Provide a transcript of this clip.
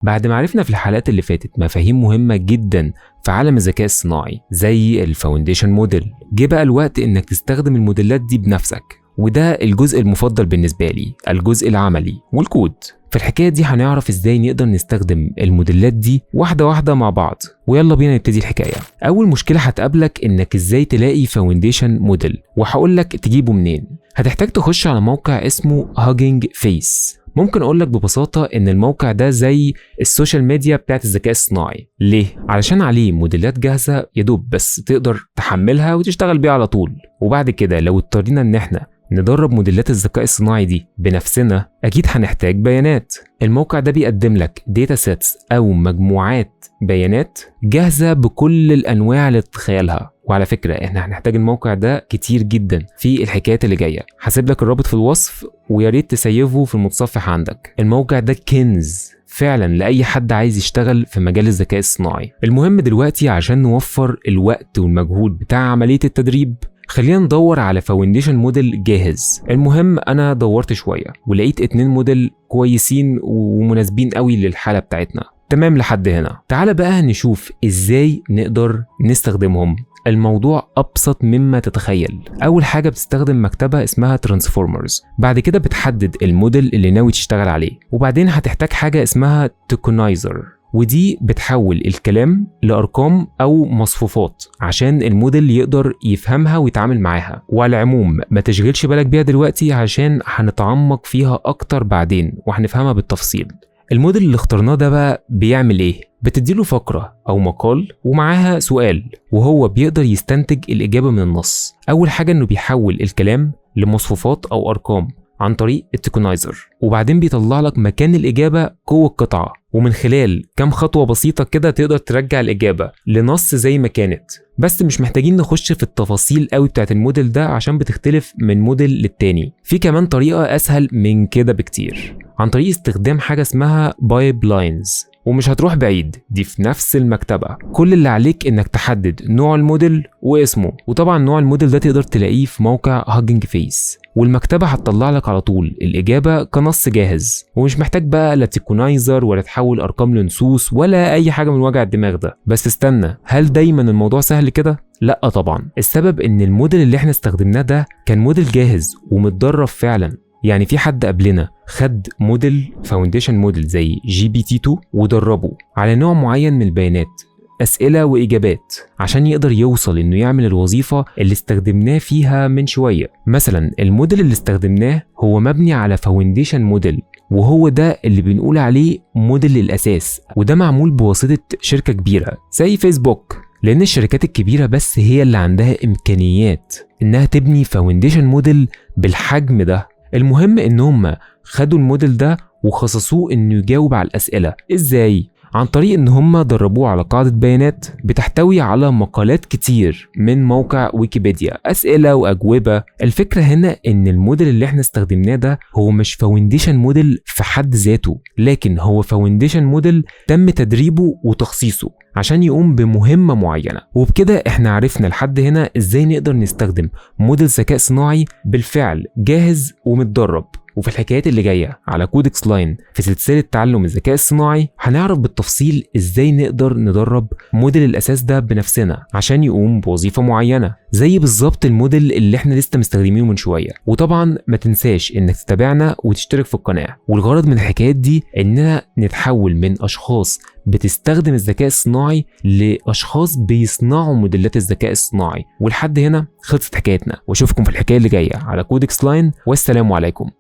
بعد ما عرفنا في الحلقات اللي فاتت مفاهيم مهمة جدا في عالم الذكاء الصناعي زي ال foundation model، جه بقى الوقت انك تستخدم الموديلات دي بنفسك، وده الجزء المفضل بالنسبة لي، الجزء العملي والكود. في الحكاية دي هنعرف ازاي نقدر نستخدم الموديلات دي واحدة واحدة مع بعض، ويلا بينا نبتدي الحكاية. أول مشكلة هتقابلك إنك ازاي تلاقي foundation model، وهقول لك تجيبه منين. هتحتاج تخش على موقع اسمه Hugging Face. ممكن اقول لك ببساطة ان الموقع ده زي ال social media بتاعت الذكاء الصناعي. ليه؟ علشان عليه موديلات جاهزة، يدوب بس تقدر تحملها وتشتغل بيها على طول. وبعد كده لو اضطرينا ان احنا ندرب موديلات الذكاء الصناعي دي بنفسنا، اكيد هنحتاج بيانات. الموقع ده بيقدم لك data sets او مجموعات بيانات جاهزة بكل الانواع اللي تتخيلها. وعلى فكرة، احنا هنحتاج الموقع ده كتير جدا في الحكايات اللي جاية. هسيب لك الرابط في الوصف، ويا ريت تسيفه في المتصفح عندك. الموقع ده كنز فعلا لاي حد عايز يشتغل في مجال الذكاء الصناعي. المهم دلوقتي، عشان نوفر الوقت والمجهود بتاع عملية التدريب، خلينا ندور على foundation model جاهز. المهم انا دورت شوية ولقيت اتنين موديل كويسين ومناسبين قوي للحالة بتاعتنا. تمام لحد هنا. تعال بقى نشوف ازاي نقدر نستخدمهم. الموضوع ابسط مما تتخيل. اول حاجة بتستخدم مكتبه اسمها transformers، بعد كده بتحدد الموديل اللي ناوي تشتغل عليه، وبعدين هتحتاج حاجة اسمها tokenizer، ودي بتحول الكلام لارقام او مصفوفات عشان الموديل يقدر يفهمها ويتعامل معاها. وعلى العموم ما تشغلش بالك بيها دلوقتي، عشان هنتعمق فيها اكتر بعدين وهنفهمها بالتفصيل. الموديل اللي اخترناه ده بقى بيعمل ايه؟ بتديله فقرة أو مقال ومعاها سؤال، وهو بيقدر يستنتج الإجابة من النص. أول حاجة إنه بيحول الكلام لمصفوفات أو أرقام عن طريق ال tokenizer، وبعدين بيطلع لك مكان الإجابة جوه القطعة، ومن خلال كام خطوة بسيطة كده تقدر ترجع الإجابة لنص زي ما كانت. بس مش محتاجين نخش في التفاصيل قوي بتاعت الموديل ده، عشان بتختلف من موديل للتاني. في كمان طريقة أسهل من كده بكتير، عن طريق استخدام حاجة اسمها pipelines، ومش هتروح بعيد، دي في نفس المكتبة. كل اللي عليك انك تحدد نوع الموديل واسمه، وطبعا نوع الموديل ده تقدر تلاقيه في موقع Hugging Face، والمكتبة هتطلع لك على طول الإجابة كنص جاهز، ومش محتاج بقى لا tokenizer ولا تحول أرقام لنصوص ولا أي حاجة من وجع الدماغ ده. بس استنى، هل دايما الموضوع سهل كده؟ لا طبعا. السبب ان الموديل اللي احنا استخدمناه ده كان موديل جاهز ومتدرب فعلا، يعني في حد قبلنا خد model foundation model زي GPT 2 ودربه على نوع معين من البيانات، أسئلة وإجابات، عشان يقدر يوصل إنه يعمل الوظيفة اللي استخدمناه فيها من شوية. مثلا الموديل اللي استخدمناه هو مبني على foundation model، وهو ده اللي بنقول عليه موديل الأساس، وده معمول بواسطة شركة كبيرة زي فيسبوك، لأن الشركات الكبيرة بس هي اللي عندها إمكانيات إنها تبني foundation model بالحجم ده. المهم إن هم خدوا الموديل ده وخصصوه إنه يجاوب على الأسئلة. إزاي؟ عن طريق ان هم دربوه على قاعدة بيانات بتحتوي على مقالات كتير من موقع ويكيبيديا، اسئلة واجوبة. الفكرة هنا ان الموديل اللي احنا استخدمناه ده هو مش foundation model في حد ذاته، لكن هو foundation model تم تدريبه وتخصيصه عشان يقوم بمهمة معينة. وبكده احنا عرفنا لحد هنا ازاي نقدر نستخدم موديل ذكاء صناعي بالفعل جاهز ومتدرب. وفي الحكايات اللي جاية على Codex Line في سلسلة تعلم الذكاء الصناعي، هنعرف بالتفصيل ازاي نقدر ندرب موديل الاساس ده بنفسنا عشان يقوم بوظيفة معينة، زي بالظبط الموديل اللي احنا لسه مستخدمينه من شوية. وطبعا ما تنساش انك تتابعنا وتشترك في القناة. والغرض من الحكايات دي اننا نتحول من اشخاص بتستخدم الذكاء الصناعي لاشخاص بيصنعوا موديلات الذكاء الصناعي. ولحد هنا خلصت حكايتنا، واشوفكم في الحكاية اللي جاية على Codex Line، والسلام عليكم.